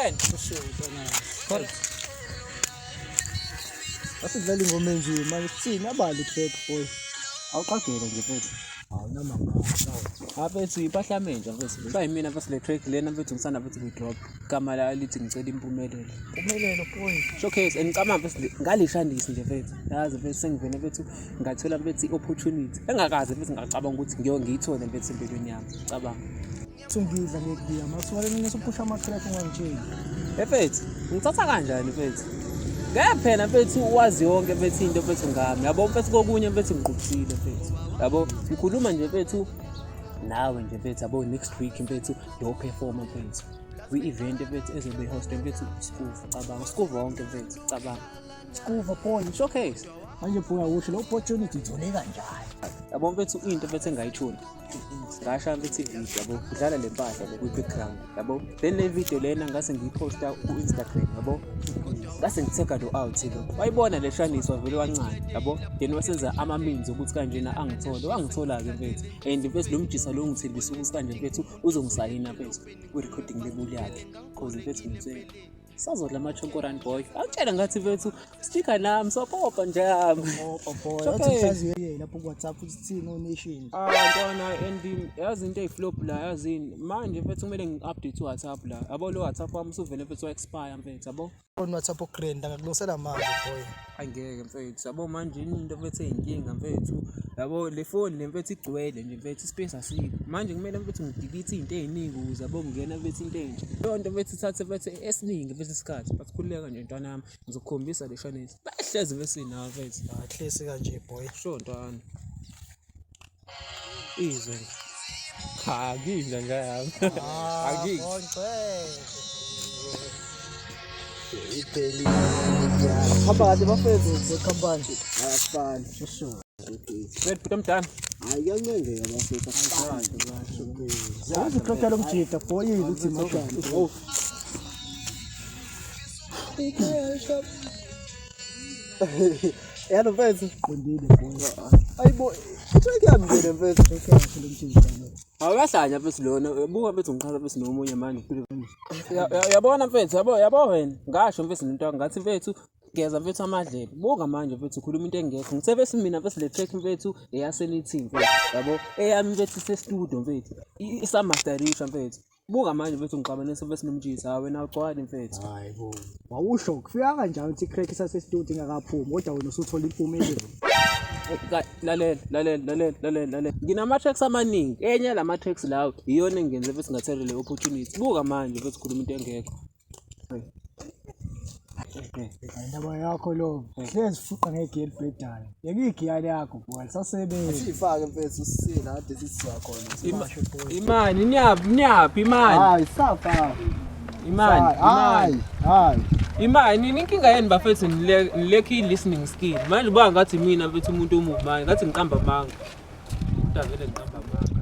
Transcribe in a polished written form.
Grand. Correct. Asidlala ingoma enje manje sithini abali track boy. Awuqagele nje mfethu. Awunamanga. Ha mfethu impahla menja mfethu. Kuba yimina mfethu le track lena mfethu ngisanda mfethu kuyidrop. Igama layo lithi ngicela impumelelo. Impumelelo boy. Showcase and ngicabanga mfethu ngalishandisi nje mfethu. Yazi mfethu sengivele mfethu ngathola mfethu i-opportunity. Engakaze mfethu ngacabanga ukuthi ngiyo ngiyithole mfethu empilweni yami. Cabanga. Sungidla ngekubiya mathuba mina sophusha ama-track ungangitsheli. Mfethu, ngithatha kanjani mfethu? Ngeke phela mfethu wazi yonke mfethu into mfethu ngami. Yabo mfethu kokunye mfethu ngiqubisile mfethu. Yabo ngikhuluma nje mfethu nawe nje mfethu yabo next week mfethu ngiyoperforma mfethu. Kwi-event mfethu ezobe host mfethu Skuva cabanga Skuva wonke mfethu cabanga. Skuva boy. Showcase. Manje bhuka usho lo opportunity ithole kanjani? Yabo mfethu into mfethu engayitholi. Ngasha mfethu ivideo yabo kudlala le mpahla le kwi-background yabo. Then le video lena ngase ngiyiphosta ku-Instagram yabo. Ngase ngithega lo out lo. Wayibona le shaniswa vele wancane yabo. Then wasenza ama-means ukuthi kanjena angithole. Wangithola-ke mfethu. And mfethu lo mjisa lo ngithembisa ukuthi kanje mfethu uzongisayina mfethu kwi-recording label yakhe. Cause mfethu ngithe sazodla ama-chonkoran boy. Awutshela ngathi mfethu stika nami sopopa nje yami. Opa boy. Showcase. Athi mhlaziye lapho ku WhatsApp uthi thini o nation. Ah ntwana and yazi into eyiflop la yazini manje mfethu kumele ngi-update u-WhatsApp la yabo lo WhatsApp wami usuvele mfethu wa-expire mfethu yabo On WhatsApp ugrand angakulungisela manje boy. angeke mfethu yabo manje into mfethu eyinkinga mfethu yabo le phone le mfethu igcwele nje mfethu ispace asikho manje kumele mfethu ngidelete izinto ey'ningi ukuze yabo kungena mfethu into entsha leyo nto mfethu ithathe mfethu esiningi mfethu isikhathi but khululeka nje ntwana yami ngizokukhombisa le shanisi bahlezi mfethu nawe mfethu Ahlesi kanje boy. sure ntwana izwe nje cha ngidla nje yami Angidli. Hamba kahle bafethu bekhampani. Asifani. Wena bhuti omdala Hayi kuyancengeka bafethu asifani. Yazi crack lo mjida boy ukuthi mashana. Yalo mfethu. Qondile boy. Hayibo, i-track yami nje le mfethu. Crack yakhe lo mjida lo. Awuyahlanya mfethu lona buka mfethu ngiqhala mfethu nomunye manje. Uyabona mfethu yabo yabo wena ngasho mfethu nento ngathi mfethu geza mfethu amadlebe buka manje mfethu ukhuluma into engekho ngithe bese mina mfethu le track mfethu eyasenithi mfethu yabo eyami mfethu ise-studio mfethu isamasterisha mfethu buka manje mfethu ngixabanisa mfethu nomjisa hawu wena awugcwali mfethu Hayi bo. Wawusho kufika kanjani ukuthi crack isase studio ingakaphumi kodwa wena usuthola impumelelo. Lalela lalela lalela lalela lalela nginama-tracks amaningi enye yalama-tracks lawo iyona engenze mfethu ngathola le opportunity buka manje mfethu khuluma into engekho. Indaba yakho lo. Hlezi fuqa ngegiya elibhedayo. Yeka igiya lakho boy lisasebenza. Sifake mfethu sisile kade sisiwa khona. Imani niyaphi niyaphi imani Hayi safa. imani Hayi, imani hayi. imani inkinga yeni bafethu nilekho i-listening skill manje uba ngathi mina mfethu umuntu omubi manje ngathi ngiqamba amanga kodwa vele ngiqamba amanga.